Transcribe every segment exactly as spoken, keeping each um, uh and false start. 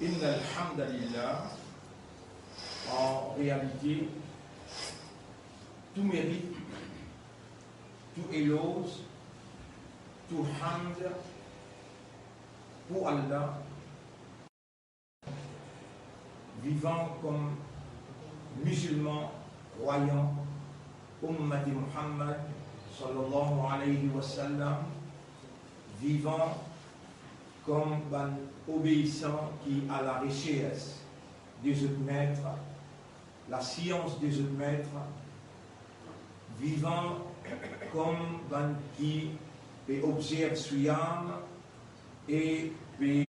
Inna alhamdulillah, an realite, tou merit, tou eloz, tou hamd pou Allah, vivan kom mizilman, krwayan, ummat Muhammad, sallallahu alayhi wa sallam, vivan kom bann obeisan ki a la reshers de zot met, lasians de zot met, vivan kom bann ki pe observ siyam e pe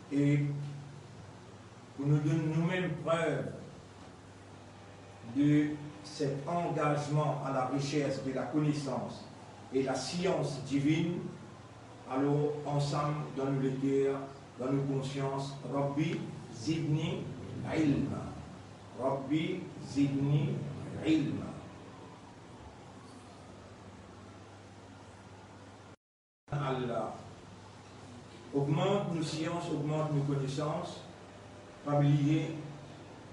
E pou nou donn noumem prev de set angazman a la reshers de la konesans e lasians divinn, alor ansam dan nou leker, dan nou konsians, Rabbi zidni ilma. Rabbi zidni ilma. Allah, ogmant nou sians, ogmant nou konesans. Pa bliye,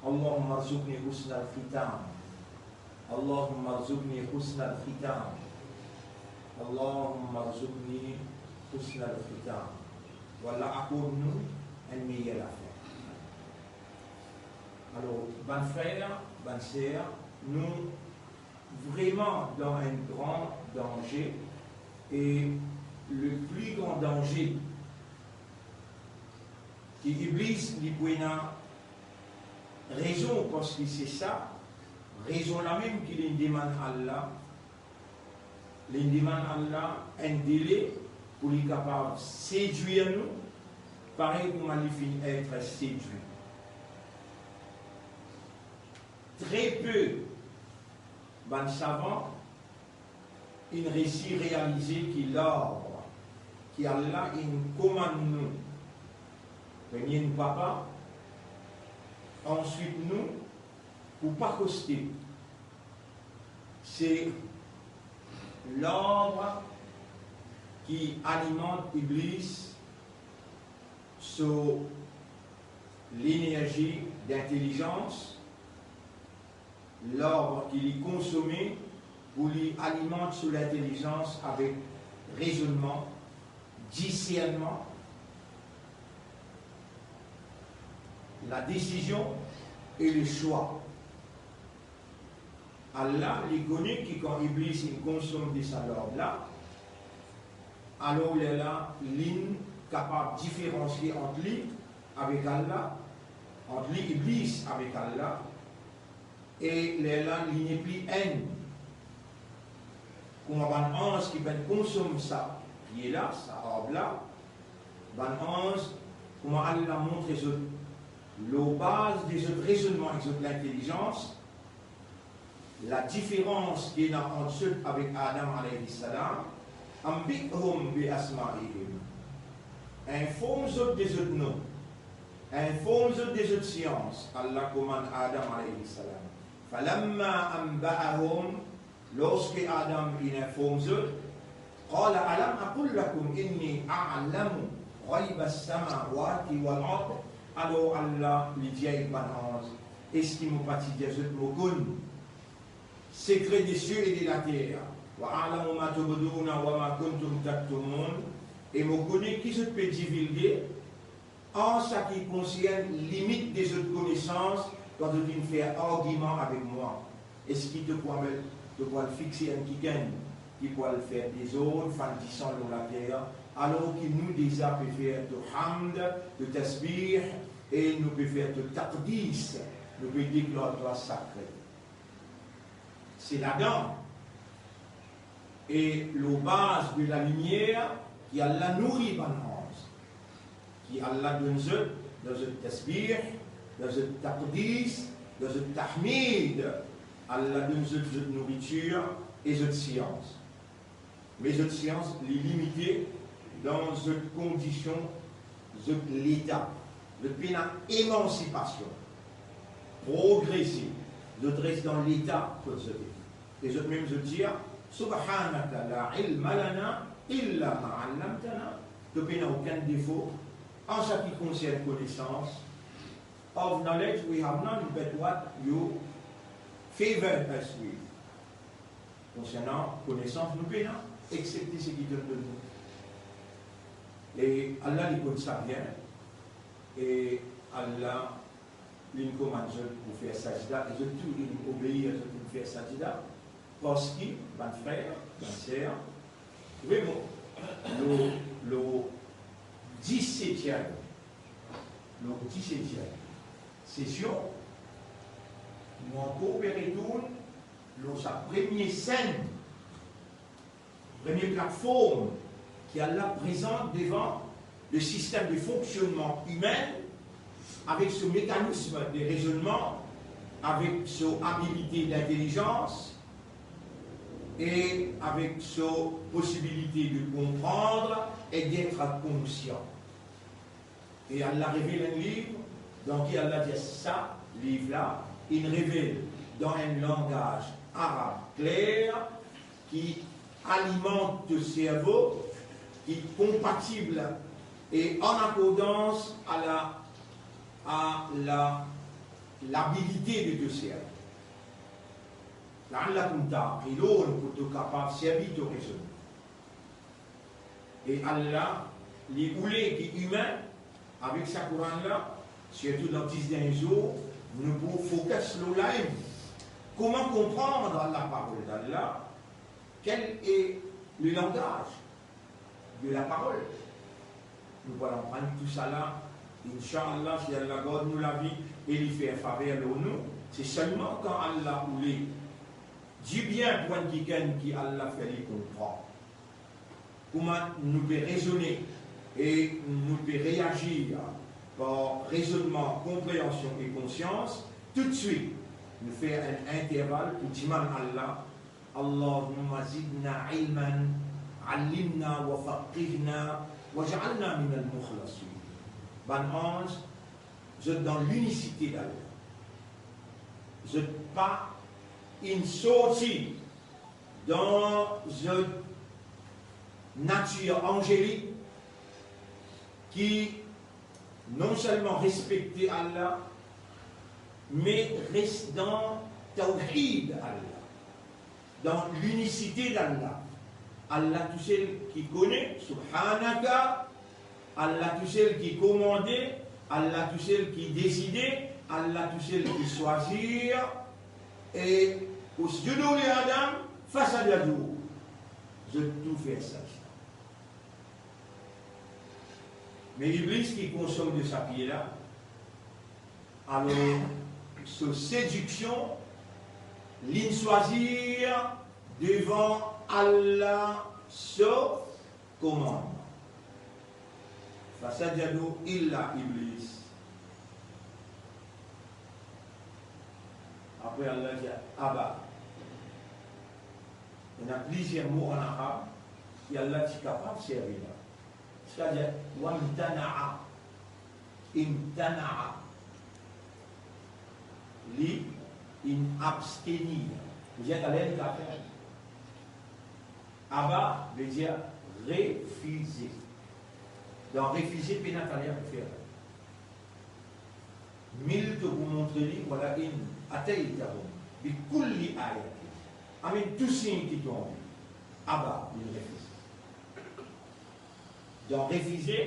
Allahumma rzuqni husnal khitam. Allahumma rzuqni husnal khitam. Allahumma rzuqni husnal khitam. Ou Allah akord nou enn meyer lafin. Alor, bann frer, bann ser, nou vreman dan enn gran danze, e le pli gran danze ki Iblis li pou ena rezon, parski se sa rezon lamem ki li demann Allah, li demann Allah enn dele pou li kapav sedwir nou, parey kouma li finn et sedwi. Tre pe bann savan inn resi realize ki larb ki Allah inn komann nou, premie nou papa, answit nou, pou pa koste, se larb ki alimant Iblis so lenerzi dintelizans, larb ki li konsome pou li alimant so lintelizans avek rezonnman, disernman, ladesizion e leswa. Allah, li kone ki kan Iblis inn konsom de sa larb la, alor lerla linn kapav diferansie ant li avek Allah, ant li, Iblis, avek Allah, e lerla li nepli enn. Kouma bann anz ki pa'nn konsom sa pie la, sa arb la, bann anz, kouma Allah montre zot, lor baz de zot rezonnman ek zot lintelizans, ladiferans ki ena ant zot avek Adam alayhi salam, anbi'hum bi asma'ihim. Inform zot de zot nom, inform zot de zot sians, Allah komann Adam alayhi salam. Falamma anba'ahum, lorski Adam inn inform zot, qala alam aqul lakum inni a'lamu ghaybas samawati wal ard, alor Allah li dir ek bann anz, eski mo pa ti dir zot mo konn sekre de sie e de later? Wa a'lamu ma tubduna wa ma kuntum taktumun, e mo kone ki zot pe divilge an sa ki konsern limit de zot konesans kan zot vinn fer argiman avek mwa. Eski to krwar mem to pou al fixe enn kikenn ki pou al fer dezord, fann disan lor later, alor ki nou deza pe fer to hamd, to tasbih, e nou pe fer to taqdis, nou pe deklar twa sakre? Se ladan, e lor baz de lalimier ki Allah nouri bann anz, ki Allah donn zot dan zot tasbih, dan zot taqdis, dan zot tahmid, Allah donn zot zot nouritir e zot sians. Me zot sians li limite dan zot kondision, zot leta. Zot pena emansipasion, progrese, zot res dan leta kot zot ete. E zot mem zot dir, subhanaka la ilma lana illa ma allamtana, to pena okenn defo an sa ki konsern konesans. Of knowledge we have none, but what you favor us with. Konsernan konesans, nou pena, exsepte seki to donn nou. E Allah li konn sa bien, e Allah li komann zot pou fer sajda, e zot tou li obeir, zot pou fer sajda, parski, bann frer, bann ser, vremem, lor, lor disetiem, lor disetiem sesion, nou ankor pe retourn lor sa premie senn, premie platform ki Allah prezant devan le sistem de fonksionnman imin, avek so mekanism de rezonnman, avek so abilite dintelizans e avek so posibilite de konprann e d'être conscient. E Allah revel enn liv, dan ki Allah dir sa liv la, inn revel dan enn langaz arab kler, ki alimant to servo, ki konpatib e an akordans a la, a la, labilite de to servo. La'allakum ta'qilun, pou to kapav servi to rezonnman. E Allah, li oule ki imin, avek sa Koran la, sirtou dan dis dernie zour, nou pou focus lor la mem. Kouma konprann laparol d'Allah? Quel est le langage de la parole? Nou pou al aprann tousala, inshallah, si Allah gard nou lavi e li fer faver lor nou. Se selman kan Allah oule dibien pou enn kikenn ki Allah fer li konpran kouma nou pe rezone e nou pe reazir par rezonnman, konpreansion e konsians, toutswit nou fer enn interval pou dimann Allah, Allahumma zidna ilman, allimna wa faqqihna, waj'alna minal mukhlasin. Bann anz, zot dan linisite d'Allah. Zot pa inn sorti dan zot natir anzelik ki non selman respekte Allah, me res dan tawhid Allah, dan linisite d'Allah. Allah tousel ki kone, subhanaka, Allah tousel ki komande, Allah tousel ki deside, Allah tousel ki swazir, e usjudu li Adam fasajadu. Zot tou fer sajda. Me Iblis ki konsom de sa pie la, alor so sediksion, linn swazir devan Allah so komandman. Fasajadu illa Iblis. Apre Allah dir aba. Ena plizier mo an arab ki Allah ti kapav servi la. Setadir, wamtana'a, imtana'a. Li inn abstenir. Ou dir, taler li kapav fer. Aba vedir refize. Dan refize, pena taler pou fer. Mil to pou montre li, wala in ataitahum bi kulli ayatin. Amenn tou sign ki to anvi. Aba, li refize. Dan refize,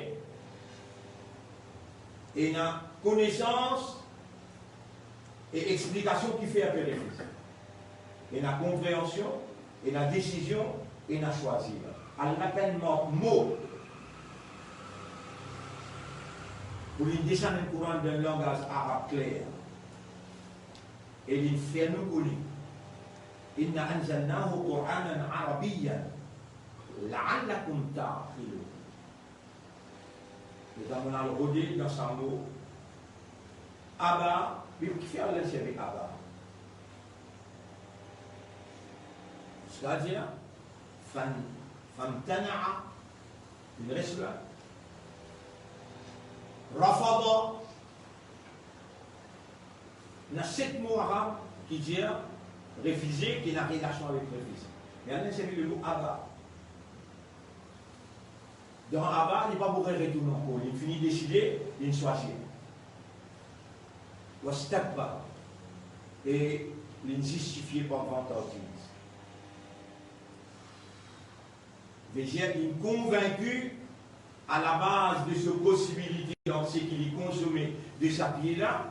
ena konesans e explikasion ki fer pe refize. Ena konpreansion, ena desizion, ena swazir. Al apel mo, mo pou li desann enn Koran dan langaz arab kler. E li fer nou kone, inna anzalnahu Qur'anan Arabiyyan la'allakum ta'qilun. Letan mo al rode dan sa mo, aba, me kifer Allah servi aba? Setadir, fan, famtana'a, li res la. Rafada. Ena set mo arab ki dir refize, ki ena relasion avek refize. Me Allah servi lemo aba. Dan aba, li pa pou retourn ankor. Li fini deside, li swazir. Wastakbar. E li zistifie par vantardiz. Vedir, li konvinki a la baz de so posibilite dan seki li konsome de sa pie la,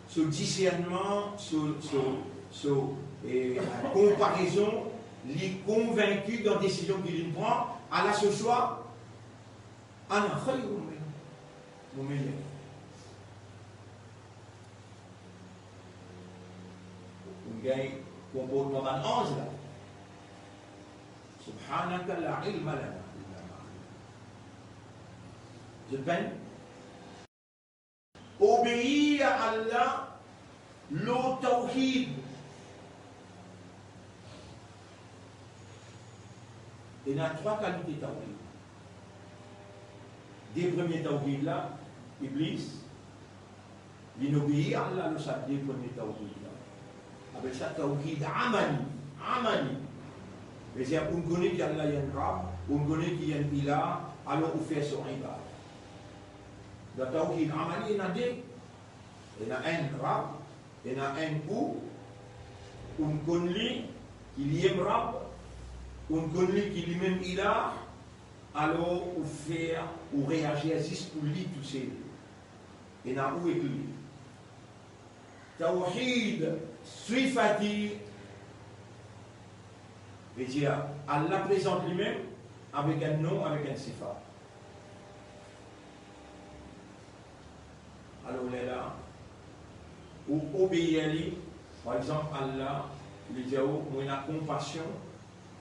so disernman, so, so, so, eh, konparezon, li konvinki dan desizion ki li pran, ala so swa, ana khayrum minhu, mo meyer. Ou gagn konportman bann anz la. Subhanaka la ilma lana illa ma allamtana. Zot pena obeir a Allah lor tawhid. Ena trwa kalite tawhid. De premie tawhid la, Iblis, li obeir Allah lor sa de premie tawhid la. Apel sa tawhid amali, amali. Vedir, ou kone ki Allah enn Rab, ou kone ki enn Ilah, alor ou fer so ibada. Dan tawhid amali, ena de. Ena enn Rab, ena enn ou, ou konn li ki li mem Rab, ou konn li ki li mem Ilah, alor ou fer, ou reazir zis pou li tousel. Ena ou ek li. Tawhid sifati, vedir, Allah prezant li mem avek enn non, avek enn sifa. Alor, lerla, ou obeir li, par exanp, Allah, li dir ou, mo ena konpasion,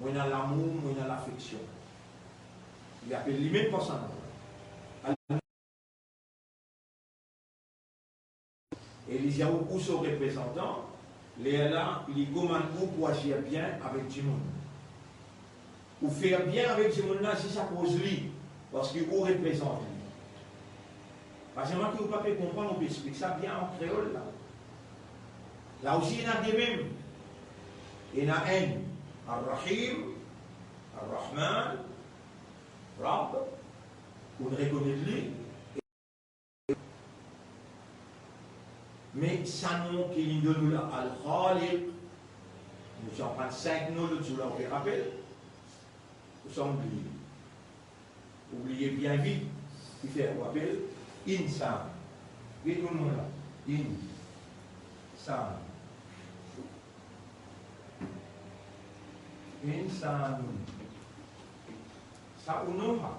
mo ena lamour, mo ena lafeksion. Li apel li mem par sa non. E li dir ou, ou so reprezantan, lerla li komann ou pou azir bien avek dimoun. Ou fer bien avek dimoun la zis akoz li, parski ou reprezant li. Pa selman ki ou pa pe konprann, ou pe explik sa bien an kreol la. La osi ena de mem. Ena enn Ar-Rahim, Ar-Rahman, Rab, ou rekonet li, me sa non ki li donn ou la, Al-Khaliq, nou ti aprann sink non lot zour la, ou pe rapel, ou sanble bliye. Ou bliye bien vit, kifer ou apel Insan. Get mo non la, Insan. Insanun. Sa ou non la.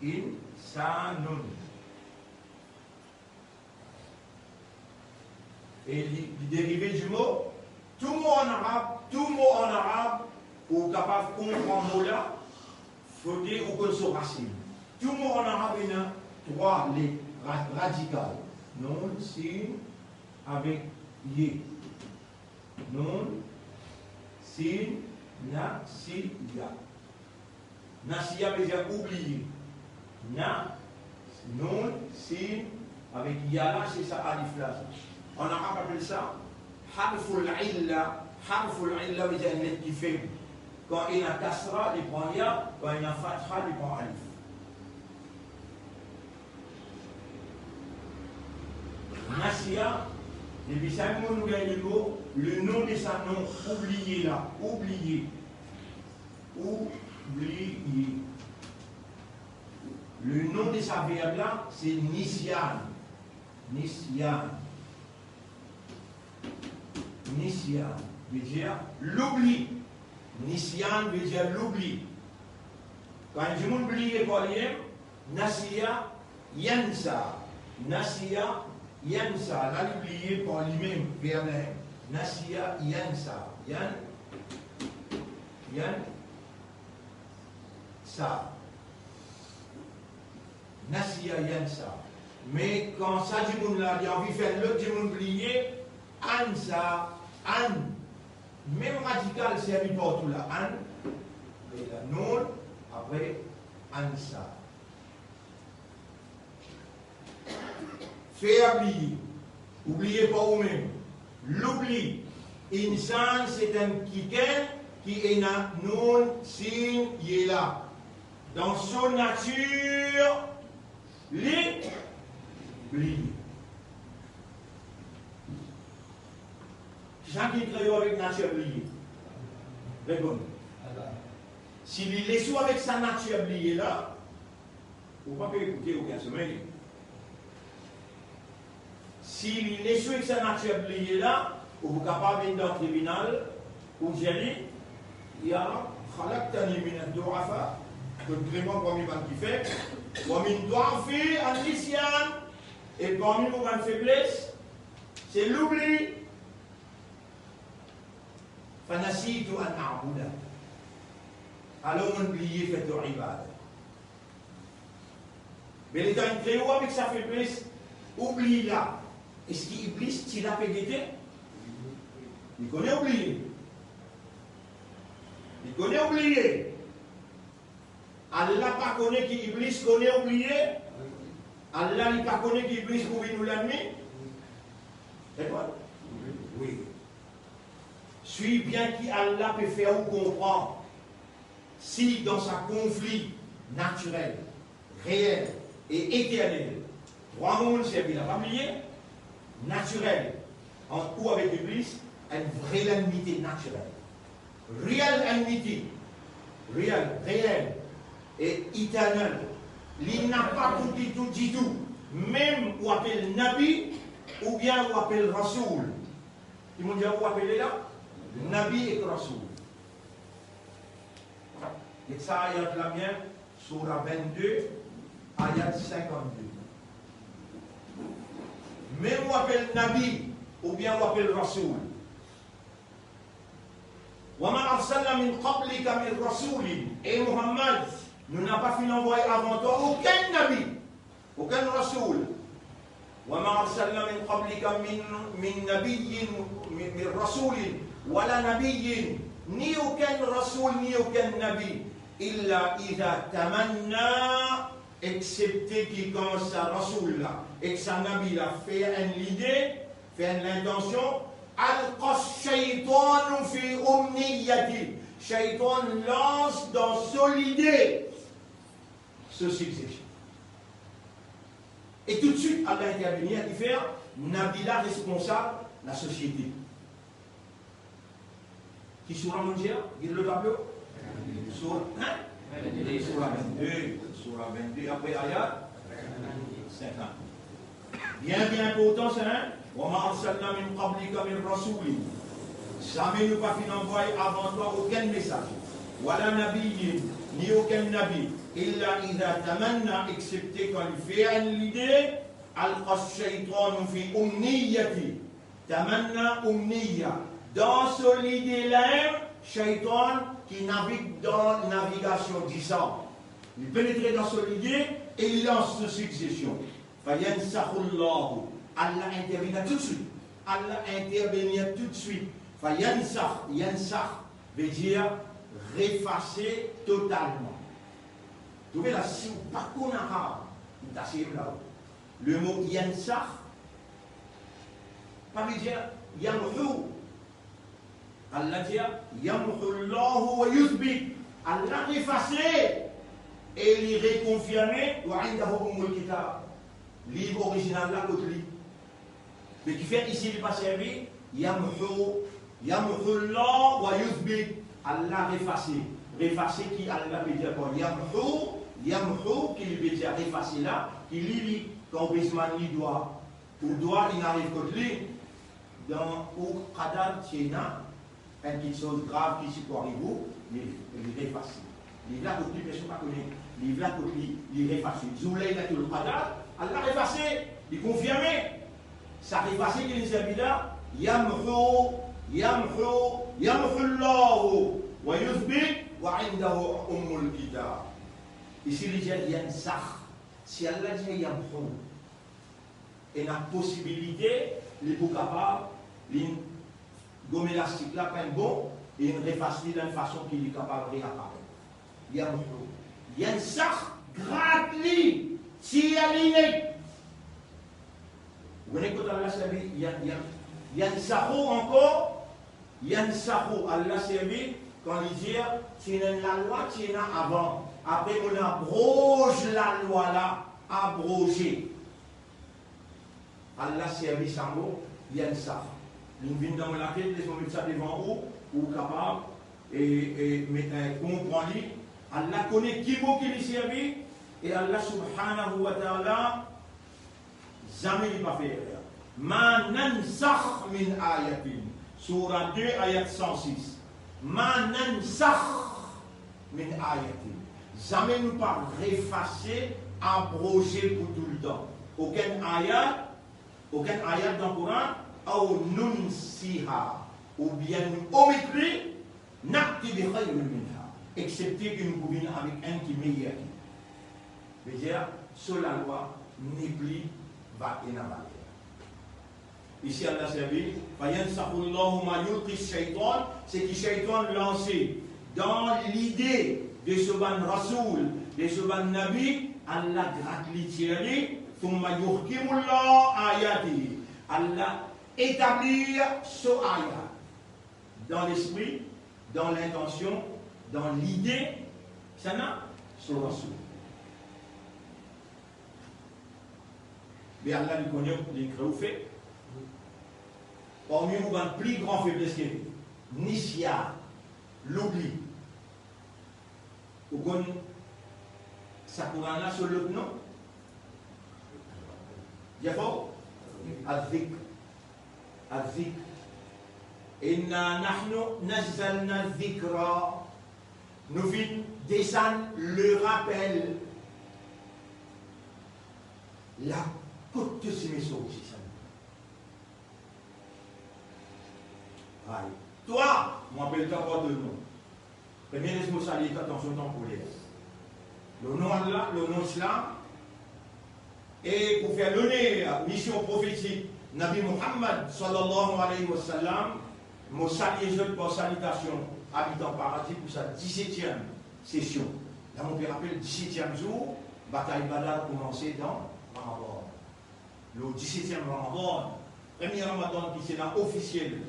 Insanun. E li, li derive di mo, tou mo an arab, tou mo an arab, pou ou kapav konpran mo la, fode ou konn so rasinn. Tou mo an arab ena trwa let ra-, radikal. Non, sin, avek ye. Non, sin, na, si, ya. Nasiya vedir oubliye. Na, non, sin, avek ya la, se sa alif la sa. An arab apel sa harful illa. Harful illa vedir enn let ki feb. Kan ena kasra, li pran ya, kan ena fatha, li pran alif. Nasiya, depi sa enn mo nou gagn le mo, le non de sa non, oubliye la, oubliye. Oubliye. Le non de sa verb la, se nisyan. Nisyan. Nisyan vedir loubli. Nisyan vedir loubli. Kan enn dimoun bliye par limem, nasiya yansa. Nasiya yansa. La li bliye par limem, verb la. Nasiya yansa. Yan, yan, sa. Nasiya yansa. Me kan sa dimoun la, li anvi fer lot dimoun bliye, ansa, an. Mem radikal servi partou la, an. Me la non, apre ansa. Fer bliye. Oubliye par oumem. Loubli. Insan, se enn kikenn ki ena non, sin, ye la. Dan so natir, li bliye. Kisannla ki kreye ou avek natir bliye? Reponn. Si li les ou avek sa natir bliye la, ou pa pe ekoute okenn semey. Si li les ou ek sa natir bliye la, ou pou kapav vinn dan tribinal, ou dir li, "Ya Rab, khalaqtani min ad-du'afa," to kre mwa parmi bann ki feb, "wa min du'afi an-nisyan," e parmi mo bann febles, se loubli. "Fanasitu an a'budak." Alor, mo'nn bliye fer to ibadat. Me letan inn kre ou avek sa febles oubli la, eski Iblis ti la pe gete? Li kone ou bliye. Li kone ou bliye. Allah pa kone ki Iblis kone ou bliye? Allah, li pa kone ki Iblis pou vinn ou lannmi? Reponn. Wi. Swiv bien ki Allah pe fer ou konpran. Si dan sa konfli natirel, reel e eternel, trwa mo mo'nn servi la, pa bliye, natirel, ant ou avek Iblis, enn vre lennmite natirel. Real enmite, real, reel e eternel. Li napa pou ditou, ditou. Mem ou apel Nabi, oubien ou apel Rasoul. Ki mo'nn dir ou apele la? Nabi ek Rasoul. Get sa ayat la bien, soura vennde, ayat sinkannde. Mem ou apel Nabi, oubien ou apel Rasoul. "Wa ma arsalna min qablika min rasoulin." E Muhammad, nou napa finn anvwaye avan twa okenn Nabi, okenn Rasoul. "Wa ma arsalna min qablika min, min nabiyyin, min, min rasoulin, wala nabiyyin," ni okenn Rasoul, ni okenn Nabi, "illa iza tamanna," exepte ki kan sa Rasoul la ek sa Nabi la fer enn lide, fer enn lintansion, "alqa shaytanu fi umniyati," Shaytan lans dan so lide so sugzesion. E toutswit, Allah intervenir, ki fer Nabi la responsab lasosiete. Ki soura mo'nn dir? Get lor tablo. Soura, hein? Soura vennde. Soura vennde, apre ayat sinkant. Bien, bien inportan sa, hein? "Wa ma arsalna min qablika min rasoulin." Zame nou pa finn anvwaye avan twa okenn mesaze. "Wala nabiyyin," ni okenn nabi. "Illa iza tamanna," exepte kan li fer enn lide, "alqa shaytanu fi umniyati." Tamanna, umniya. Dan so lide la mem, Shaytan ki navig dan navigasion disan. Li penetre dan so lide e li lans so sugzesion. Fayansakhu Llahu. Allah intervenir toutswit. Allah intervenir toutswit. Fayansakh, yansakh vedir efase totalman. Trouve la, si ou pa konn arab, ou ta sey la. Lemo yansakh pa vedir yamhu. Allah dir, "Yamhu Llahu wa yuthbit." Allah efase e li rekonfirme, "Wa indahu ummul kitab." Liv orizinal la kot li. Me kifer isi li pa servi yamhu, yamhu Llah wa yuthbit, Allah efase. Efase ki Allah pe dir ankor yamhu, yamhu ki li pe dir efase la, ki li, li, kan ou pe zmann li dwa, ou dwa inn ariv kot li, dan ou qadar ti ena enn kiksoz grav ki ti pou ariv ou, li, li efase. Liv la kot li, personn pa kone. Liv la kot li, li efase. Zour Laylatul Qadar, Allah efase, li konfirme. Sa efase ki li servi la, yamhu, yamhu, yamhu Llahu wa yuthbit wa indahu ummul kitab. Isi li dir yansakh. Si Allah dir yamhu, ena posibilite li pou kapav, li gom elastik la pa enn bon, e li efas li dan enn fason ki li kapav reaparet. Yamhu. Yansakh, grat li, tir li net. Ou kone kot Allah servi yan, yan, yansakhu ankor? Yansakhu, Allah servi kan li dir, ti ena enn lalwa, ti ena avan. Apre, on abroz lalwa la, abroze. Allah servi sa mo, yansakh. Li vinn dan mo latet, les mo met sa devan ou, pou ou kapav, e, e, me, e, konpran li. Allah kone ki mo ki li servi, e Allah subhanahu wa ta'ala zame li pa fer erer. Ma nansakh min ayatin. Soura de, ayat san sis. Ma nansakh min ayatin. Zame nou pa efase, abroze pou toultan okenn ayat, okenn ayat dan Koran, aw nunsiha, oubien nou omet li, na'ti bi khayrin minha, exsepte ki nou pou vinn avek enn ki meyer ki li. Vedir, so lalwa nepli va ena valer. Isi Allah servi, fa yansakhullahu ma yulqi shaytan, seki shaytan lanse dan lide de so bann rasoul, de so bann nabi, Allah grat li, tir li, thumma yuhkimullahu ayatihi, Allah etablir so ayat dan lespri, dan lintansion, dan lide, sa ena so rasoul. Me Allah li kone, li kre ou feb. Parmi ou bann pli gran febles ki ena, nisyan, loubli. Ou konn sa Koran la so lot nom? Dir for? Adh-dhikr. Adh-dhikr. Inna nahnu nazzalna dhikra. Nou finn desann le rapel. La kot to ti met sorti sa? Ay. Twa, mo apel twa par to nom. Premie, les mo salie twa, atansion tanpoler. Lor nom Allah, lor nom Islam, e pou fer loner mision profetik Nabi Muhammad sallallahu alayhi wa sallam, mo salie zot par salitasion abitan paradi pou sa disetiem sesion. La mo pe rapel, disetiem zour, batay Badar koumanse dan Ramadan. Lor disetiem Ramadan, premie Ramadan ki ti ena ofisiel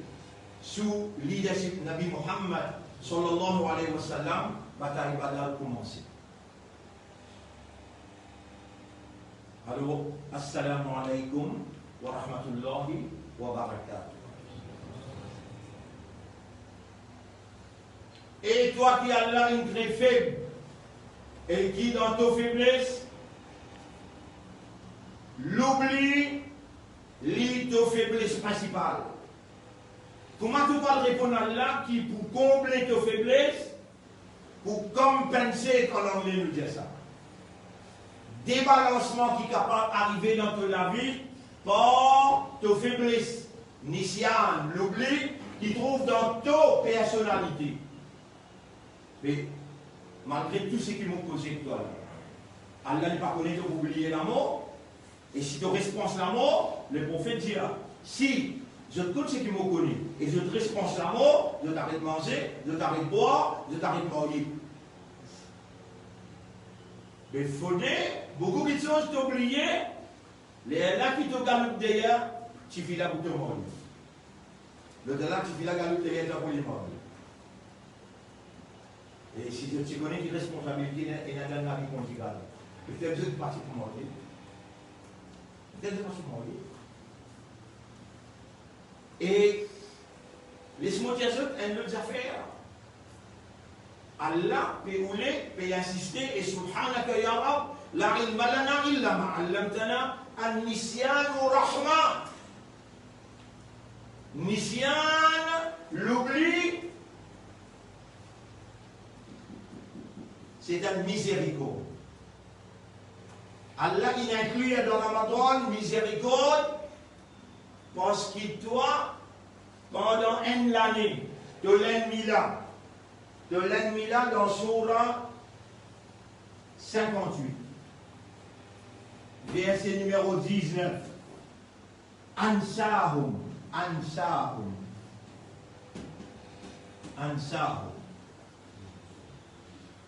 sou leadership Nabi Muhammad sallallahu alayhi wa sallam, batay Badar koumanse. Alor, assalamu alaykum wa rahmatullahi wa barakatuh. E twa ki Allah inn kre feb, e ki dan to febles, loubli li to febles prinsipal. Kouma to pou al reponn Allah ki pou konble to febles, pou compenser, an angle nou dir sa, debalansman ki kapav arive dan to lavi par to febles, nisyan, loubli, ki trouv dan to personalite. Me malgre tou seki mo koze ek twa la, Allah li pa kone to pou bliye lamor? E si to respons lamor, Leprofet dir, si zot konn seki mo kone, e zot respons lamor, zot aret manze, zot aret bwar, zot aret marye. Be fode boukou kiksoz to bliye, lerla ki to galoup deryer tifi la pou to marye. Lot la, tifi la galoup deryer twa pou li marye. E si zot ti kone ki responsabilite ena, ena dan lavi konjigal, petet zot pa ti pou marye. Petet zot pa ti pou marye. E les mo dir zot enn lot zafer. Allah pe oule, pe insiste, e subhanaka ya Rabb, la ilma lana illa ma allamtana, an-nisyanu rahma. Nisyan, loubli, se enn mizerikord. Allah inn inklir dan Ramadan mizerikord, parski twa, pandan enn lane, to lennmi la, to lennmi la dan soura sinkant-wit, verse nimero diznef. Ansahum, ansahum, ansahum.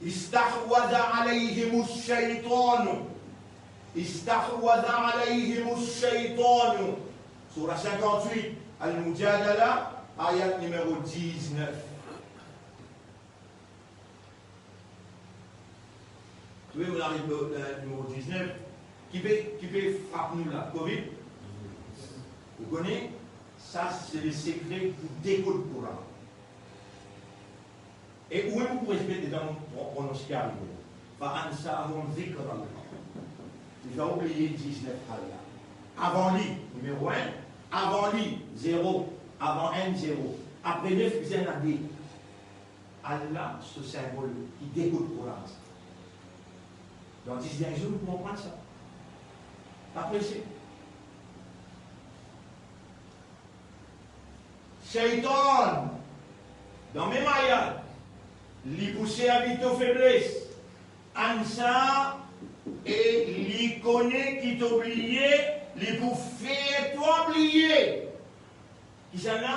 Istahwaza alayhimush shaytanu. Istahwaza alayhimush shaytanu. Soura sinkant-wit, Al-Mujadala, ayat nimero diznef. Trouve mo ariv, eh, nimero diznef. Ki pe, ki pe frap nou la? Covid. Ou kone, sa se le sekre pou dekoud koran. E ou mem ou pou rezime dedan mo pro-, prononsie arive. Fa ansahum zikrallah. Li fer oubliye diznef Allah. Avan li, nimero enn, avan li, zero. Avan enn, zero. Apre nef, bizin ena de. Allah, so sinbol ki dekoud koran sa. Dan diznef zour, nou pou konprann sa. Apre se Seytan, dan mem ayat, li pou servi to febles, ansahum, e li kone ki to bliye, li pou fer twa bliye. Kisannla?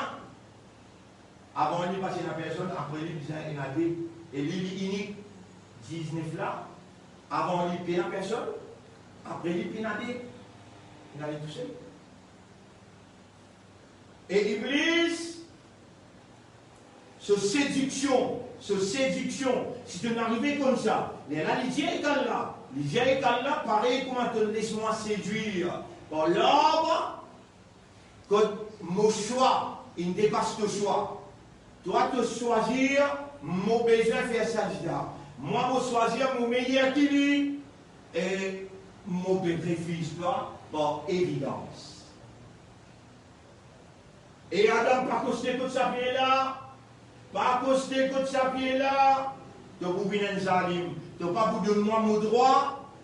Avan li pa ti ena personn, apre li bizin ena de, e li, li inik. Diznef la, avan li pena personn, apre li pena de, ena li tousel. E Iblis, so sediksion, so sediksion, si to'nn arive koumsa, lerla li dir ek Allah, li dir ek Allah, parey kouma to'nn les mwa sedwir par larb, kot mo swa inn depas to swa. Twa to swazir, mo bizin fer sajda. Mwa mo swazir mo meyer ki li, e mo pe refiz twa par evidans. E Adam, pa koste kot sa pie la, pa koste kot sa pie la, to pou vinn enn zalim. To pa pou donn mwa mo drwa,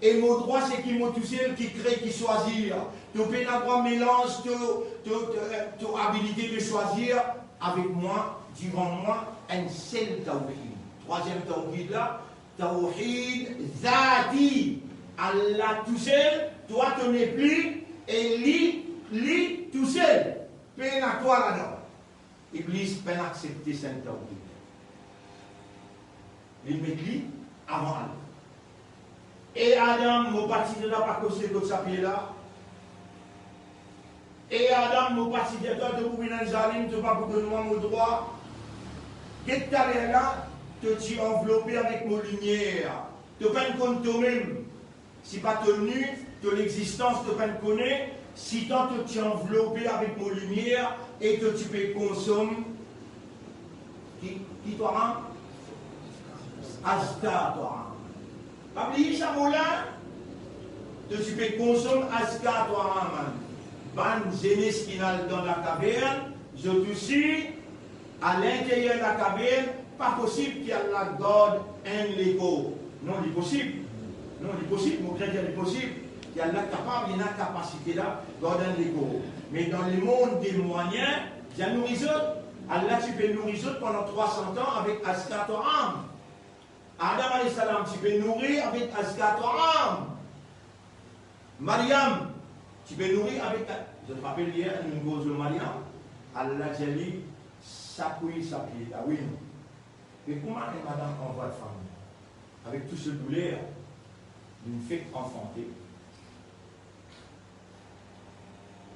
e mo drwa se ki mo tousel ki kre, ki swazir. To pena drwa melanz to, to, to, to abilite de swazir avek mwa, divan mwa, enn sel tawhid. Trwaziem tawhid la, tawhid zati. Allah tousel, twa to nepli, e li, li tousel. Pena twa ladan. Iblis pa'nn aksepte sa tawhid. Li met li avan Allah. E Adam, mo pa ti dir twa pa koste kot sa pie la. E Adam, mo pa ti dir twa to pou vinn enn zalim, to pa pou donn mwa mo drwa. Get taler la, to ti anvlope avek mo limier. To pa'nn konn tomem. Si pa to ni, to lexistans to pa'nn kone, sitan to ti anvlope avek mo limier e to ti pe konsom ki, ki twaam? Azka twaam. Pa bliye sa mo la, to ti pe konsom azka twaam. Bann zenes ki'nn al dan lakavern, zot osi, a linteryer lakavern, pa posib ki Allah gard enn lekor. Non, li posib. Non, li posib, mo kre dir li posib. Ki Allah kapav, li ena kapasite la, gard enn lekor. Me dan lemond de mwayin, bizin nouri zot. Allah ti pe nouri zot pandan trwa san an avek azka twaam. Adam alayhi salam ti pe nouri avek azka twaam. Mariam ti pe nouri avek, zot rapel yer, nou koz lor Mariam, Allah dir li, sakouy sa pie la, wi non. Me kouma enn madam anvwar fami, avek tou so douler, li fek anfante.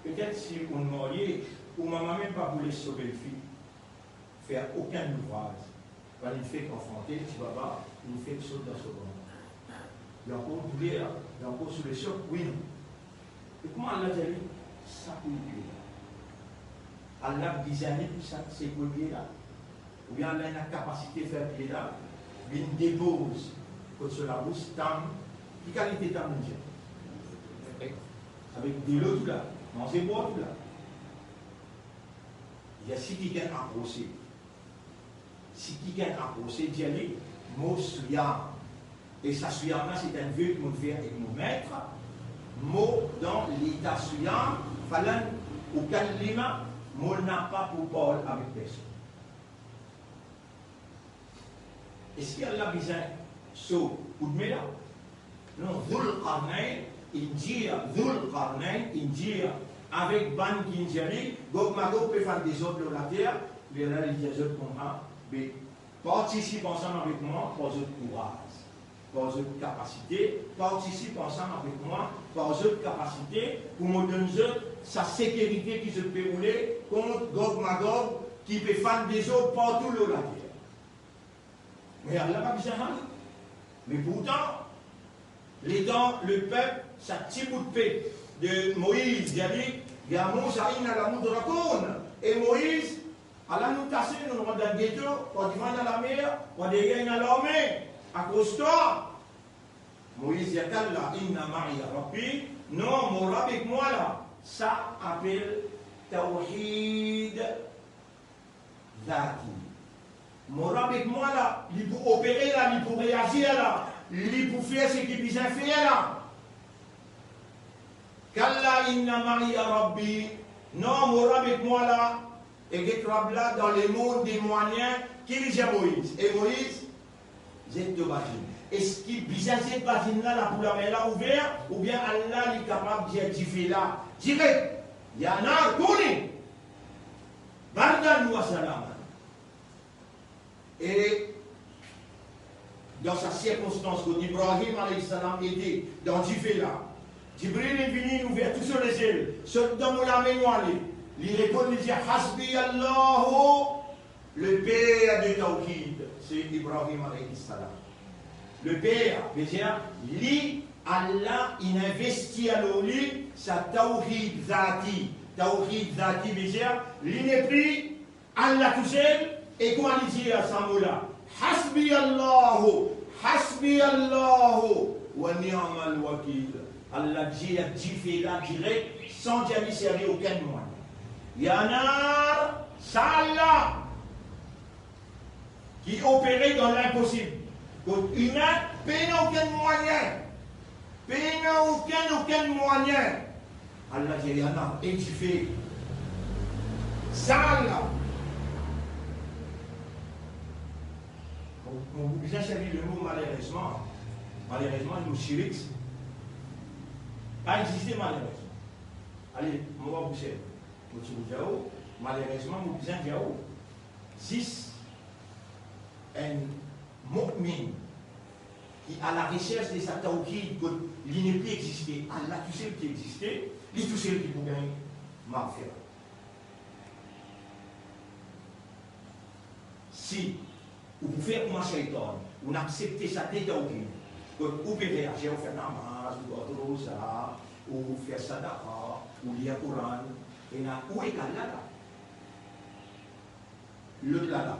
Petet si ou marye, ou mama mem pa pou les so belfi fer okenn louvraz. Kan li fek anfante, ti baba, li fek sot dan so vant. Li ankor douler, li ankor sou lesok, wi non? E kouma Allah dir li, sakouy pie la? Allah bizin li pou sa, sekouy pie la? Oubien Allah ena kapasite fer pie la vinn depoz kot so labous, tam, ki kalite tam li dir? Avek delo tou la, manze bwar tou la. Li dir si kikenn aprose, si kikenn aprose, dir li, mo swiyam. E sa swiyam la, se enn ve ki mo fer ek mo met. Mo dan leta swiyam, falan ukallima, mo napa pou parl avek personn. Eski Allah bizin so koudme la? Non, Zul Qarnayn inn dir, Zul Qarnayn inn dir avek bann ki inn dir li, Gog Magog pe fann dezord lor later, lerla li dir zot koumsa, be, partisip ansam avek mwa par zot kouraz, par zot kapasite, partisip ansam avek mwa par zot kapasite, pou mo donn zot sa sekirite ki zot pe oule kont Gog Magog ki pe fann dezord partou lor later. Me Allah pa bizin fann. Me pourtan, Letan lepep, sa ti bout pep de Moiz, li dir li, "Ya Musa, inna lamudrakun." E Moiz, ala nou kase, nou rant dan geto, par devan ena lamer, par deryer ena larme. Akoz twa? Moiz dir, "Kalla, inna ma'iya Rabbi." Non, mo Rab ek mwa la. Sa apel tawhid zati. Mo Rab ek mwa la, li pou opere la, li pou reazir la, li pou fer seki bizin fer la. Kalla inna ma'iya Rabbi. Non, mo Rab ek mwa la. E get Rab la, dan lemond de mwayin, ki li dir Moiz? E Moiz, zet to bazinn. Eski bizin zet bazinn la, la pou lamer la ouver, oubien Allah li kapav dir dife la direk, "Ya nar kuni bardan wa salaman"? E dan sa sirkonstans kot Ibrahim alayhis salam ete dan dife la, Jibril inn vini, inn ouver tou so lezel, sot dan mo lame, nou ale. Li reponn, li dir, "Hasbi Allahu." Le père de tawhid, se Ibrahim alayhis salam. Le père, vedir, li, Allah inn investi lor li sa tawhid zati, tawhid zati, vedir, li nepli Allah tousel, e kouma li dir sa mo la, "Hasbi Allahu, hasbi Allahu, wa ni'mal wakil." Allah dir dife la direk, san dir li servi okenn mwayin. Ya nar, sa Allah ki opere dan linposib. Kot imin pena okenn mwayin, pena okenn, okenn mwayin. Allah dir, ya nar, e dife, sa Allah. Mo, mo pou bizin servi lemo malerezman. Malerezman, nou sirik pa existe malerezman. Ale, mo pa pou servi. Mo ti pou dir ou, malerezman, mo bizin dir ou, zis enn mu'min ki a la resers de sa tawhid kot li nepli existe, Allah tousel ki existe, li tousel ki pou gagn maghfira. Si ou pou fer kouma Shaytan, ou aksepte sa de tawhid, kot ou pe reazir, ou fer namaz, ou gard roza, ou fer sadaqa, ou lir Koran, ena ou ek Allah la. Lot la la.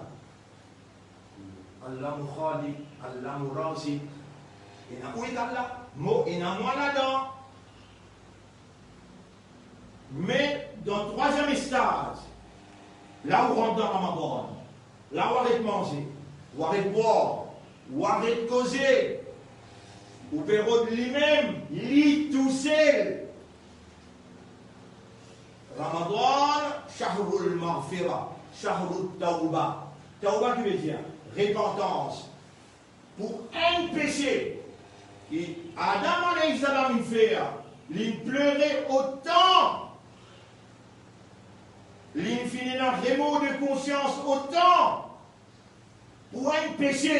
Allah mo Khaliq, Allah mo Raziq. Ena ou ek Allah, mo, ena mwa ladan. Me dan trwaziem estaz, la ou rant dan Ramadan, la ou aret manze, ou aret bwar, ou aret koze, ou pe rod limem, li tousel. Ramadan, shahrul maghfira, shahrut tawba. Tawba ki vedir repantans. Pou enn pese ki Adam alayhis salam inn fer, li plere otan, li finn ena remor de konsians otan, pou enn pese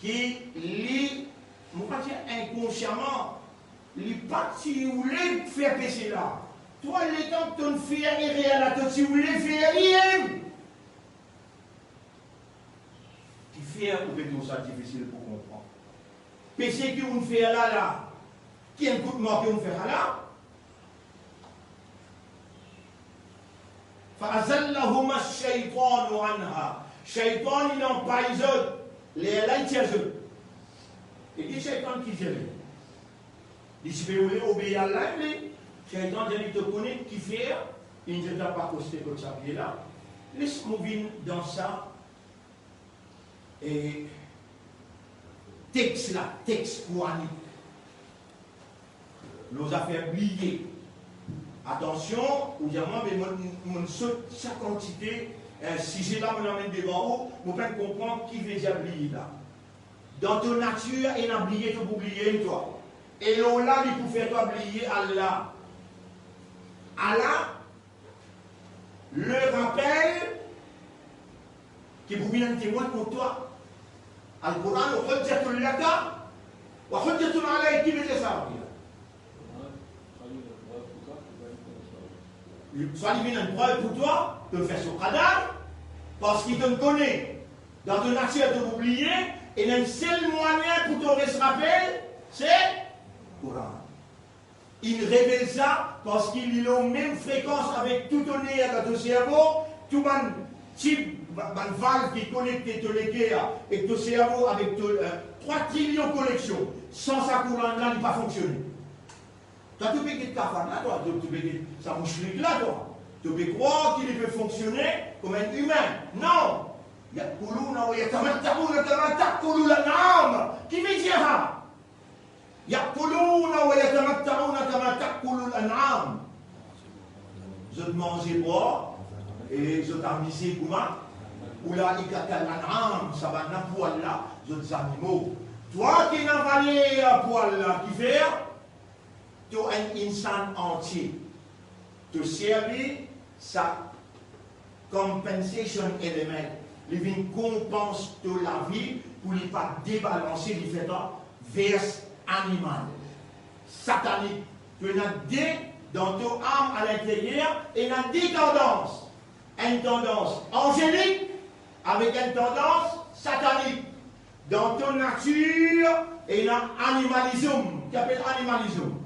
ki li, mo pa dir inkonsiaman, li pa ti oule fer pese la. Twa, letan to'nn fer erer la, to ti oule fer li mem. Kifer ou pe trouv sa difisil pou konpran? Pese ki ou'nn fer la la, ki enn kout marke ou'nn fer la la? Fa azallahuma shaytanu anha. Shaytan inn anpay zot, lerla li tir zot. E ki Shaytan ki dir li? Li ti pe oule obeir Allah, li. Shaytan dir li, to kone kifer inn zet twa pa koste kot sa pie la? Les mo vinn dan sa, e, text la, text koranik. Lor zafer bliye. Atansion, ou dir mwa, me mo, mo sot sa kantite, eh, size la, mo amenn devan ou, mo pa'nn konpran ki vedir bliye la. Dan to natir, ena bliye, to pou bliye twa. E lor la, li pou fer twa bliye Allah. Allah, le rapel ki pou vinn enn temwin kont twa. Al-Qur'anu hujjatun laka wa hujjatun alayk, ki vedir sa? Swa li vinn enn prev pou twa, to fer so qadar, parski to'nn kone, dan to natir to pou bliye, ena enn sel mwayin pou to res rapel, Se Koran. Li revel sa parski li lor mem frekans avek tou to ner dan to servo, tou bann tib, ba-, bann valv ki konekte to leker ek to servo avek to, eh, trwa trilion koneksion. San sa Koran la, li pa fonksione. Twa, to pe get kafar la, twa, to, to pe get sa moushrik la, twa. To pe krwar ki li pe fonksione kouma enn imin. Non! Ya'kuluna wa yatamatta'una kama ta'kulul an'am. Ki vedir sa? Ya'kuluna wa yatamatta'una kama ta'kulul an'am. Zot manze bwar e zot amize kouma ulaika kal an'am, sa bann la pou Allah, zot zanimo. Twa ki ena valer pou Allah, kifer? To enn insan antie. To servi sa compensation element, li vinn konpans to lavi pou li pa debalanse, li fer twa vers animal, satanik. To ena de, dan to am alinteryer, ena de tandans. Enn tandans anzelik avek enn tandans satanik. Dan to natir, ena animalizm, ki apel animalizm.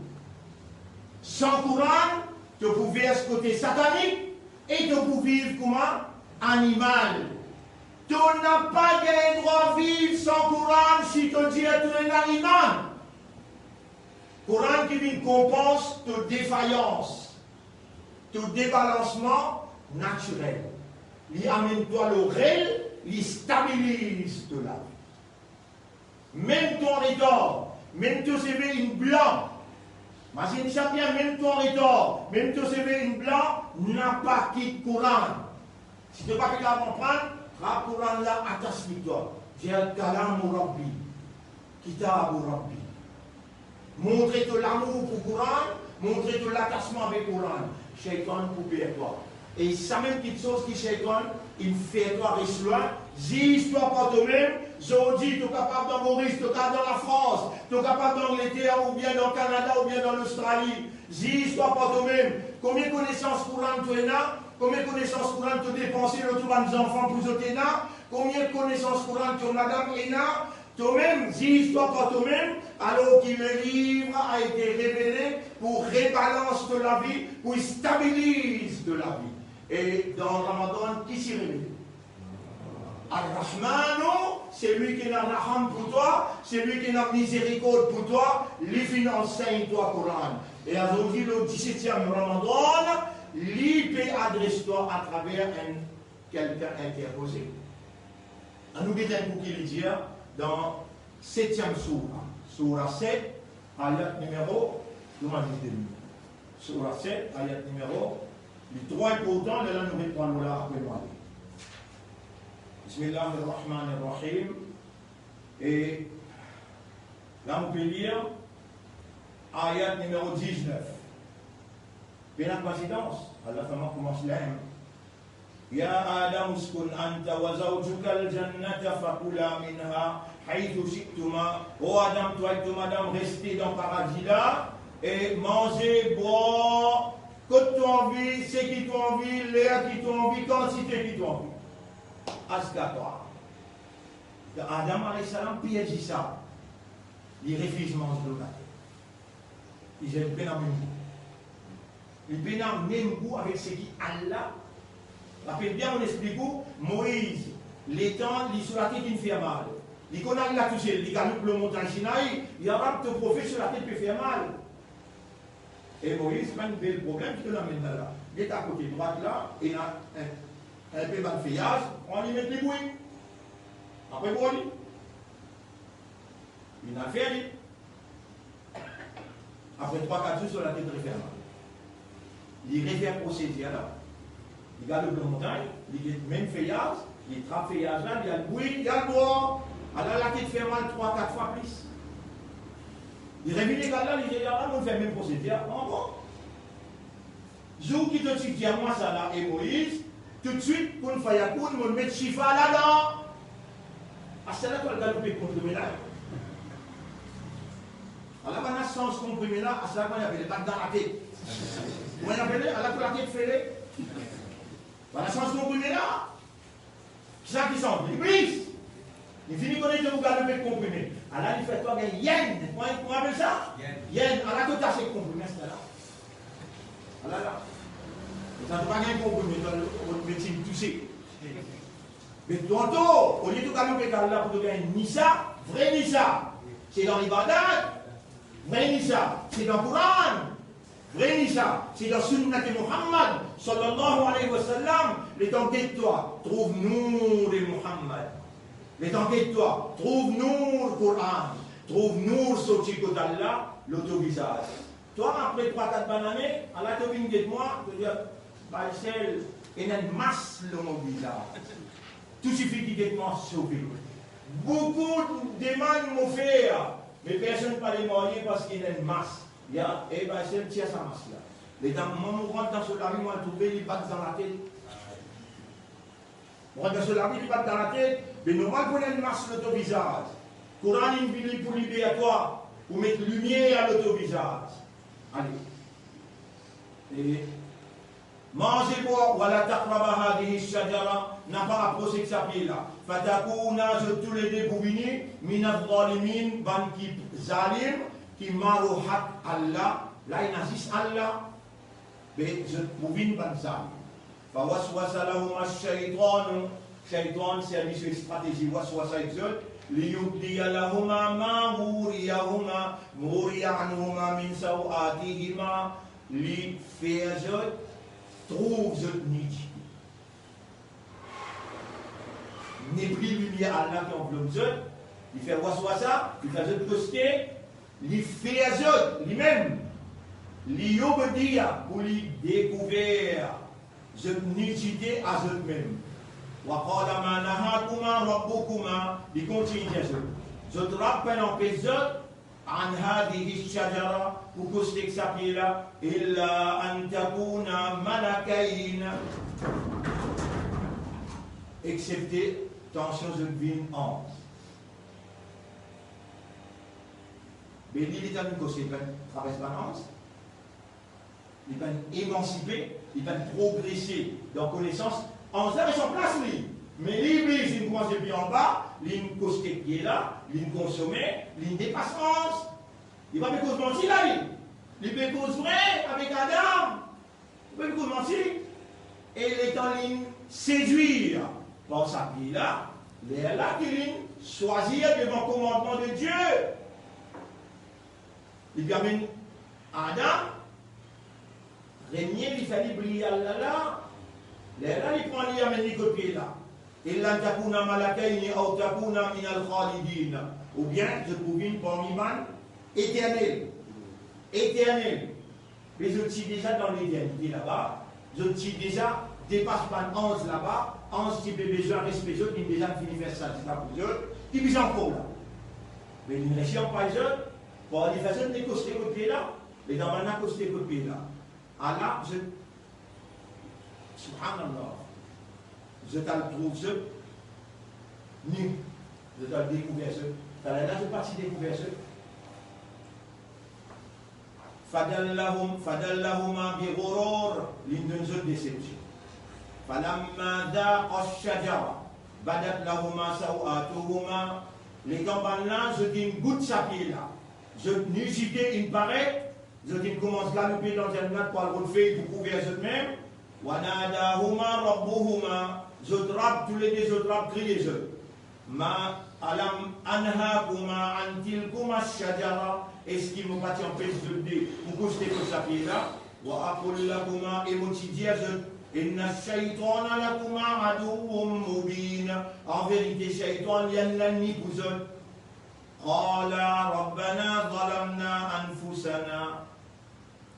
San Koran, to pou vers kote satanik e to pou viv kouma animal. To napa gagn drwa viv san Koran si to dir to ena iman. Koran ki vinn konpans to defayans, to debalansman natirel. Li amenn twa lor rel, li stabiliz to lavi. Mem to an retar, mem to seve inn blan. Mazinn sa bien, mem to an retar, mem to seve inn blan, napa kit Koran. Si to pa pe kapav konpran, trap Koran la, atas li twa. Dir kalamu Rabbi, kitabu Rabbi. Montre to lamour pou Koran, montre to latasman avek Koran. Shaytan pou per twa. E samem kiksoz ki Shaytan inn fer twa res lwin, ziz twa par tomem. Zordi, to kapav dan Moris, to kapav dan Lafrans, to kapav dan Angleter, oubien dan Kanada, oubien dan Lostrali. Ziz twa par tomem. Konbien konesans Koran to ena? Konbien konesans Koran to depanse lor to bann zanfan pou zot ena? Konbien konesans Koran to madam ena? Tomem, ziz twa par tomem, alor ki le liv a ete revele pou rebalans to lavi, pou stabiliz to lavi. E dan Ramadan, ki ti revele? Ar-Rahmanu, selwi ki ena raham pou twa, selwi ki ena mizerikord pou twa, li finn ansegn twa Koran. E azordi, lor disetiem Ramadan, li pe adres twa atraver enn kelkin interpoze. Anou get enn kou ki li dir dan setiem soura, soura set, ayat nimero, kouma li dir, soura set, ayat nimero, li trwa inportan, lerla nou repran nou la, apre nou ale. Bismillahir Rahmanir Rahim. E la nou pe lir ayat nimero diznef. Pena koinsidans, Allah fami koumans la, hein. Ya Adam, uskun anta wa zawjukal jannata fakula minha haythu shi'tuma. O Adam, twa ek to madam, reste dan paradi la e manze, bwar kot to anvi, seki to anvi, ler ki to anvi, kantite ki to anvi. Aska twa. Adam alayhis salam perdi sa. Li refiz manz lor later. Li dir li pena mem gou. Li pena mem gou avek seki Allah. Rapel bien, mo explik ou, Moiz, letan li so latet inn fer mal, li konn al la tousel, li galoup lor montagn Sinai, li alarm to profet so latet pe fer mal. E Moiz, bann bel problem ki to amenn la la. Get akote drwat la, ena enn, enn pe bann feyaz, pran li met li bwi. Apre bwar li. Li inn al fer li. Apre trwa, kat zour, so latet refer mal. Li refer prosedir la. Li galoup lor montagn, li get mem feyaz, li trap feyaz la, li al bwi, li al bwar. Ala latet fer mal trwa, kat fwa plis. Li revinn legal la, li dir, "Ah, mo fer mem prosedir." "Ah bon?" "Zour ki to ti dir mwa sa la, e Moiz, toutswit, kun fayakoun, mo met shifa ladan." Aster la to al galoup konprime la. Ala bann la sanz konprime la, aster la kouma li apele, bat dan latet. Kouma li apele, ala to latet fele. Bann la sanz konprime la. Kisannla ki sanz? Iblis. Li fini kone to pou galoup ek konprime. Ala li fer twa gagn yen. Kouma, kouma apel sa? Yen. Yen. Ala to tas ek konprime, sa la. Ala la. E kan to pa gagn konprime, to al rod medsin touse. Me tanto, olie to galoup ek Allah pou to gagn nisa, vre nisa, se dan libadat. Vre nisa, se dan Koran. Vre nisa, se dan Sunnat Muhammad, sallallahu alayhi wa sallam. Letan get twa, trouv nour de Muhammad. Letan get twa, trouv nour Koran, trouv nour sorti kot Allah, lor to vizaz. Twa, apre trwa, kat bann ane, ala to vinn get mwa, to dir, Baysel, ena enn mas lor mo vizaz. Tou sifi ki get mwa sove. Boukou demann mo fer, me personn pa le marye parski ena enn mas. Ya, e Baysel, tir sa mas la. Letan mwa mo rant dan so lari, mo al trouve li bat dan latet. Mo rant dan so lari, li bat dan latet, be normal pou ena enn mas lor to vizaz. Koran inn vini pou liber twa, pou met limier lor to vizaz. Ale. E manze bwar, wala taqraba hadhihi shajara, napa apros ek sa pie la. Fatakouna, zot toulede pou vini, mina zalimin, bann ki zalim, ki maro hak Allah, la ena zis Allah, be zot pou vinn bann zalim. Fawaswasa lahuma shaytanu, Shaytan servi so stratezi waswasa ek zot, liyubdiya lahuma ma wuriya anhuma, wuriya anhuma min sawatihima, li fer zot trouv zot nidite. Nepli limier Allah ki anvlop zot, li fer waswasa, li fer zot koste, li fer zot, limem, liyubdiya, pou li dekouver zot nidite a zot mem. Wa qala ma nahakuma rabbukuma, li kontign dir zot, zot Rab pa'nn anpes zot, an hadhihi shajara, pou koste ek sa pie la, illa an takuna malakayn, exsepte, atansion, zot vinn anz. Be li, letan li koste, pa'nn travers bann anz. Li pa'nn emansipe, li pa'nn progrese dan konesans. Anz la res an plas li. Me li, li, li inn koumans depi anba, li inn koste ek pie la, li inn konsome, li inn depas anz. Li pa pe koz manti la, li. Li pe koz vre avek Adam. Li pa pe koz manti. E letan li inn sedwir par sa pie la, lerla ki li inn swazir devan komandman de Dieu. Li pe amenn Adam, premie li fer li bliye Allah la, lerla li pran li amenn li kot pie la. Illa an takuna malakayni aw takuna minal khalidin. Oubien zot pou vinn parmi bann eternel. Eternel. Me zot ti deza dan leternite laba, zot ti deza depas bann anz laba, anz ti pe bizin respe zot, li deza fini fer sa deza pou zot, ki bizin ankor la? Me li resi anpay zot, par li fer zot ne koste kot pie la, letan bann la koste kot pie la. Ala zot, subhanallah, zot al trouv zot ni, zot al dekouver zot. Lerla zot pa ti dekouver zot. Fadallahum, fadallahuma bi ghurur, li donn zot desepsion. Falamma dhaqa shajara, badat lahuma sawatuhuma, letan bann la zot inn gout sa pie la, zot nidite inn paret, zot inn koumans galoupe dan zannat pou al rod fey pou kouver zot mem. Wa nadahuma rabbuhuma, zot Rab, toulede zot Rab kriye zot. Ma alam anhakuma an tilkuma shajara, eski mo pa ti anpes zot de pou koste kot sa pie la? Wa aqul lakuma, e mo ti dir zot, inna shaytana lakuma aduwwum mubin, an verite Shaytan li enn lennmi pou zot. Qala rabbana zalamna anfusana.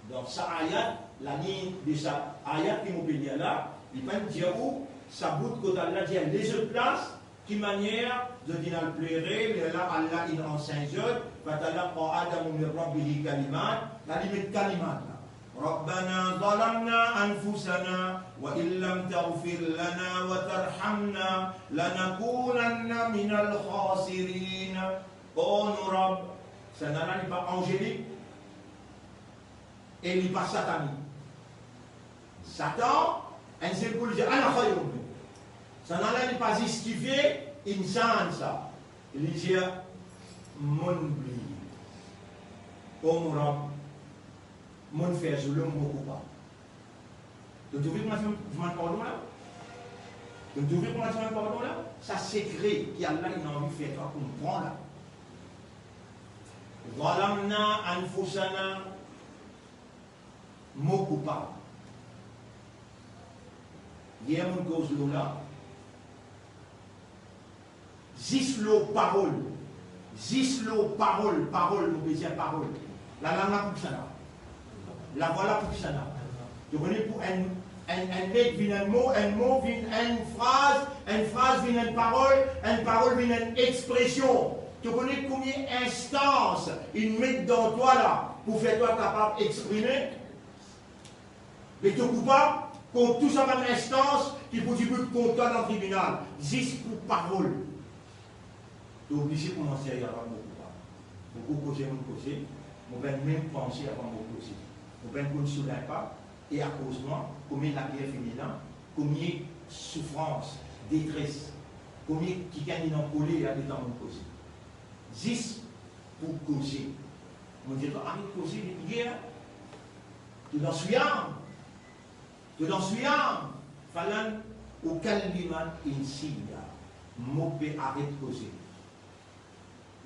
Dan sa ayat, laliny de sa ayat ki mo pe lir la, li pa'nn dir ou sa bout kot Allah dir lezot plas, ki manier zot inn al plere, lerla Allah inn ansegn zot, fatalaqa Adamu min rabbihi kalimat, la li met kalimat la. Rabbana zalamna anfusana wa in lam taghfir lana wa tarhamna lanakunanna minal khasirin. O nou Rab, sa nana li pa anzelik e li pa satanik. Satan, enn sel kou li dir, "Ana khayrun min." Sa nana li pa zis kife, inn sanz sa. Li dir, "Monn bliye. O mo Rab, monn fer zoulm, mo koupab." To trouve kouma ti demann pardon la? To trouve kouma ti demann pardon la? Sa sekre ki Allah inn anvi fer twa konpran la. Zalamna anfusana, mo koupab. Yer monn koz lor la, zis lor parol, zis lor parol, parol, mo pe dir parol. Lalang la pou kisannla? Lavwa la pou kisannla? To kone pou enn, enn, enn let vinn enn mo, enn mo vinn enn fraz, enn fraz vinn enn parol, enn parol vinn enn expresion. To kone konbien instans inn met dan twa la pou fer twa kapav exprime? Me to koupab kont tou sa bann instans ki pou dibout kont twa dan tribinal, zis pou parol. To oblize koumans dir, "Mo koupab. Boukou koze monn koze, mo pa'nn mem panse avan mo koze. Mo pa'nn konn so linpak, e akoz mwa, konbien lager finn ena, konbien soufrans, detres, konbien kikenn inn ankoler letan monn koze." Zis pou koze. Monn dir twa, aret koze depi yer. To dan siyam. To dan siyam. Falan ukallima al-insiya. Mo pe aret koze.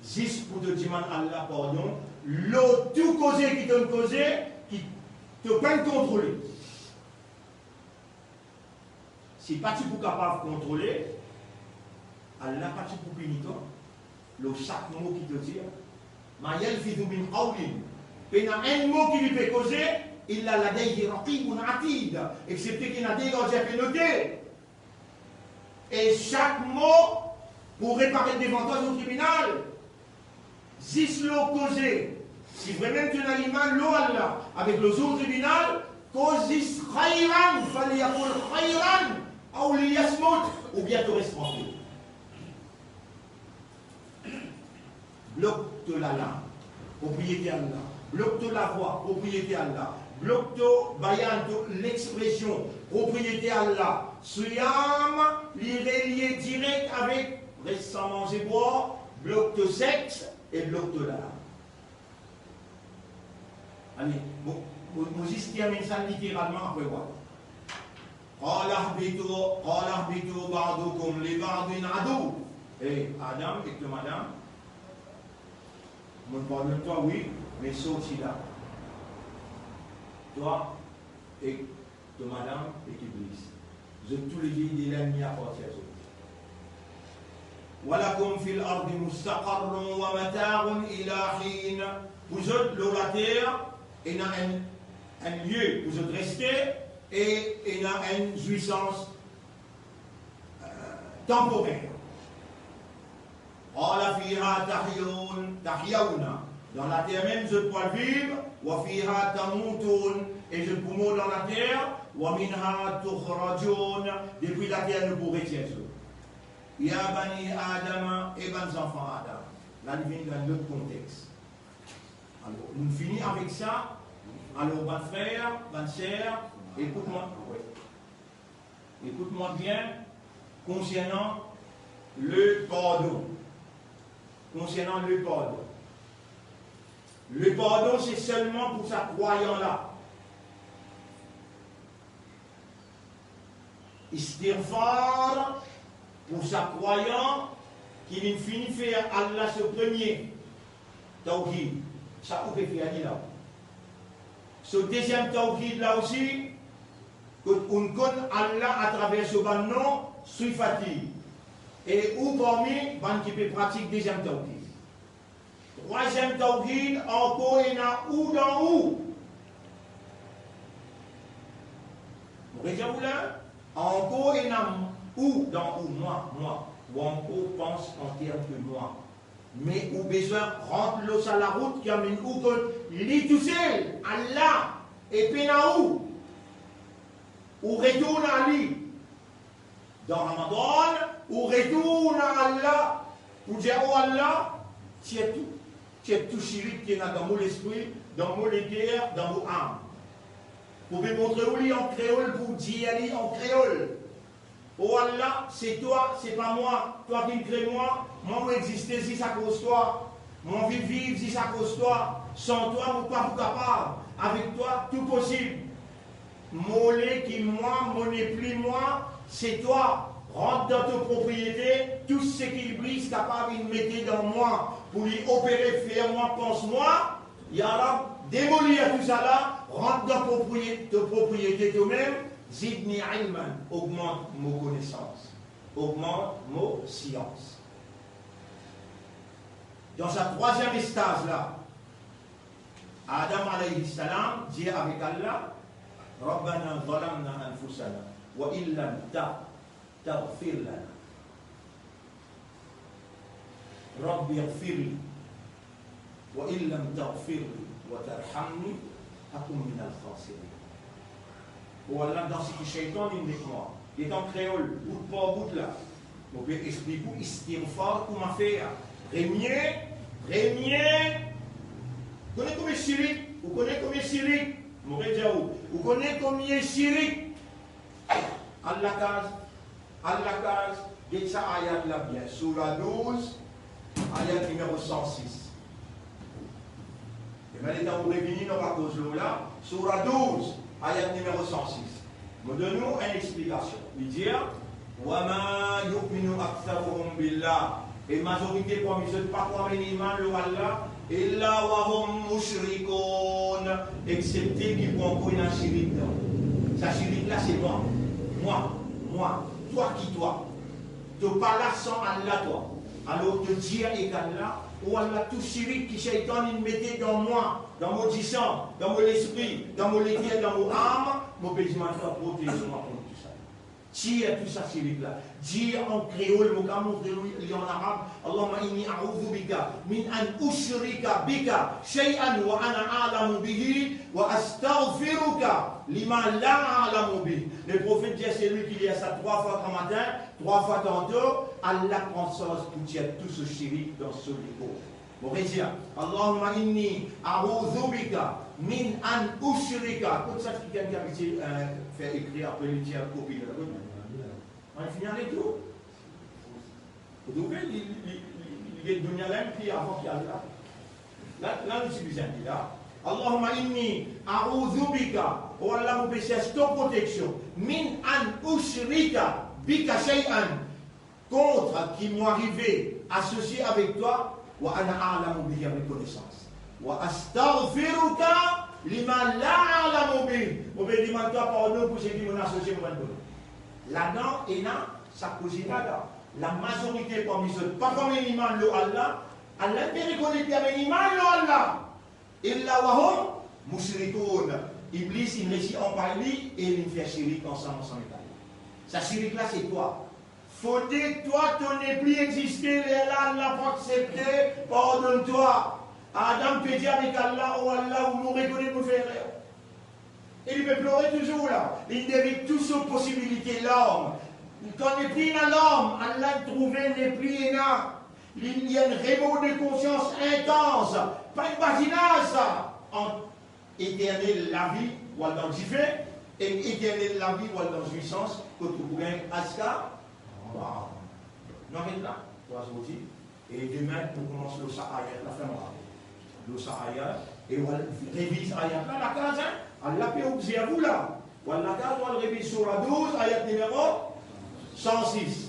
Zis pou to dimann Allah pardon lor tou koze ki to'nn koze, ki to pa'nn kontrole. Si pa ti pou kapav kontrole, Allah pa ti pou pini twa lor sak mo ki to dir. Ma yalfizu min qawlin, pena enn mo ki li pe koze, illa ladayhi raqibun atid, exsepte ki ena de gardien pe note. E sak mo pou reparet devan twa zour tribinal. Zis lor koze, si vremem to ena liman lor Allah avek lor zour tribinal, koz zis khayran, falyakul khayran aw liyasmut, oubien to res trankil. Blok to lalang, propriete Allah. Blok to lavwa, propriete Allah. Blok to bayan, to lexpresion, propriete Allah. Siyam, li relie direk avek res san manze bwar, blok to sex e blok to lalang. Ale, mo, mo, mo zis terminn sa literalman, apre war. Qala ihbitu, qala ihbitu ba'dukum li ba'din adu. E, Adam ek to madam, monn pardonn twa, wi, me sorti la. Twa ek to madam ek Iblis. Zot toulede de lennmi apartir zot. Wa lakum fil ardi mustaqarrun wa mata'un ila hin. Pou zot lor later, ena enn, enn lie pou zot reste e ena enn zwisans, eh, tanporer. Qala fiha tahyawn, tahyawna. Dan later mem zot pou al viv, wa fiha tamutun, e zot pou mor dan later, wa minha tukhrajoun, depi later nou pou retir zot. Ya bani Adama, e bann zanfan Adam. La li vinn dan lot kontex. Alor, nou fini avek sa. Alor, bann frer, bann ser, ekout mwa. Ekout mwa bien, konsernan le pardon. Konsernan le pardon. Le pardon, se selman pou sa krwayan la. Istighfar pou sa krwayan ki li fini fer Allah so premie tawhid, sa ou pe fer li la. So deziem tawhid la osi, kot ou'nn konn Allah atraver so bann non, sifati, e ou parmi bann ki pe pratik deziem tawhid. Trwaziem tawhid, ankor ena ou dan ou. Mo redir ou la, ankor ena ou dan ou, mwa, mwa. Ou ankor pans an term ke mwa. Me ou bizin rant lor sa larout ki amenn ou kot li tousel, Allah, e pena ou. Ou retourn a li. Dan Ramadan, ou retourn a Allah pou dir, "O Allah, tir tou, tir tou sirik ki ena dan mo lespri, dan mo leker, dan mo am." Pou pe montre ou li an kreol, pou dir li an kreol. O Allah, se twa, se pa mwa, twa ki kre mwa, mwa mo existe zis akoz twa, mo anvi viv zis akoz twa, san twa mo pa pou kapav, avek twa tou posib. Mo le ki mwa, mo nepli mwa, se twa. Rant dan to propriete, tou seki Iblis kapav inn mete dan mwa pou li opere, fer mwa, pans mwa, ya Rab, demolir tousala, rant dan propriye-, to propriete tomem, zidni ilman, ogmant mo konesans, ogmant mo sians. Dan sa trwaziem estaz la, Adam alayhi salam dir avek Allah, Rabbana zalamna anfusana, wa illam ta-, taghfir lana. Rabbi ighfirli, wa illam taghfirli wa tarhamni, akun minal khasirin. O Allah, dan seki Shaytan inn met mwa, letan kreol, bout par bout la, mo pe explik ou istigfar kouma fer. Premie, premie, ou kone komie sirik, ou kone komie sirik, mo redir ou, ou kone komie sirik. Al lakaz, al lakaz, get sa ayat la bien. Soura douz, ayat nimero san sis. E mem letan ou revini, nou pa koz lor la. Soura douz, ayat nimero san sis. Mo donn ou enn explikasion. Li dir, "Wa ma yu'minu aktharuhum billah." E mazorite parmi zot pa pou amenn iman lor Allah, "illa wa hum mushrikun", exsepte ki pou ankor ena sirik dan. Sa sirik la se mwa, mwa, mwa, twa ki twa. To pa la san Allah twa. Alor to dir ek Allah, "O Allah, tou sirik ki Shaytan inn mete dan mwa, dan mo disan, dan mo lespri, dan mo leker, dan mo am, mo pe dimann twa protez mwa kont tousala." Tir tou sa sirik la. Dir an kreol, mo kapav montre ou li an arab, "Allahumma inni a'udhu bika min an ushrika bika shay'an wa ana a'lamu bihi, wa astaghfiruka lima la a'lamu bihi." Leprofet dir, selwi ki lir sa trwa fwa gramatin, trwa fwa tanto, Allah pran sarz pou tir tou so sirik dan so lekor. Mo redir, "Allahumma inni a'udhu bika min an ushrika." Kot sa kikenn ki abitie, eh, fer ekrir apre li tir kopi la, kot? Mo fini ale tou. Ou trouve, li, li, li, li, li get dunia la enn pli avan ki Allah. La, la nou ti bizin dir la, "Allahumma inni a'udhu bika", o Allah, mo pe sers to proteksion, "min an ushrika bika shay'an", kont ki mo arive asosie avek twa, "wa ana a'lamu bihi", avek konesans. "Wa astaghfiruka lima la a'lamu bihi", mo pe dimann twa pardon pou seki mo asosie, mo pa kone. Ladan ena sa koze la, la. Lamazorite parmi zot pa pou amenn iman lor Allah, Allah pe rekonet li amenn iman lor Allah. "Illa wa hum mushrikun." Iblis inn resi anpay li e linn fer sirik ansam, ansam ek Allah. Sa sirik la se twa. Fode twa to nepli existe, lerla Allah pou aksepte, pardonn twa. Adam pe dir avek Allah, "O Allah, ou mo rekonet mo fer erer." E li pe plore touzour la. Li devir tou so posibilite larm. Kan nepli ena larm, Allah trouve nepli ena. Li, li enn remor de konsians intans. Pa enn bazinaz sa. Ant eternel lavi, ou al dan dife, ek eternel lavi, ou al dan zwisans, kot ou pou gagn aska. Waw. Nou aret la, pou azordi. E demin, nou koumans lor sa ayat la, fer mwa rapel. Lor sa ayat, e ou al reviz ayat la, lakaz, hein? Allah pe obzerv ou la. Ou al lakaz, ou al reviz soura douz, ayat nimero san sis.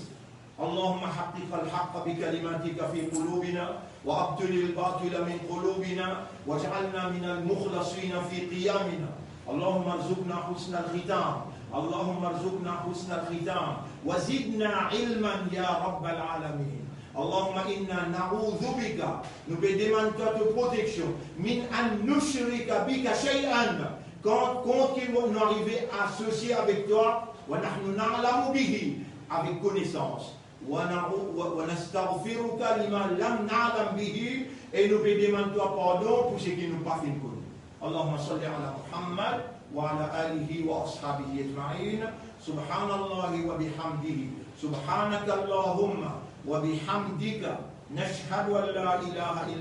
اللهم حقق الحق بكلماتك في قلوبنا وأبطل الباطل من قلوبنا واجعلنا من المخلصين في قيامنا. اللهم ارزقنا حسن الختام. اللهم ارزقنا حسن الختام وزدنا علما يا رب العالمين. اللهم إنا نعوذ بك, nou pe demann twa to proteksion, من أن نشرك بك شيئا, kont, kont ki nou arive asosie avek twa, ونحن نعلم به, avek konesans. ونعو-، و-، ونستغفرك لما لم نعلم به, e nou pe demann twa pardon pou seki nou pa finn kone. اللهم صل على محمد وعلى آله وأصحابه أجمعين. سبحان الله وبحمده. سبحانك اللهم وبحمدك. نشهد أن لا إله إلا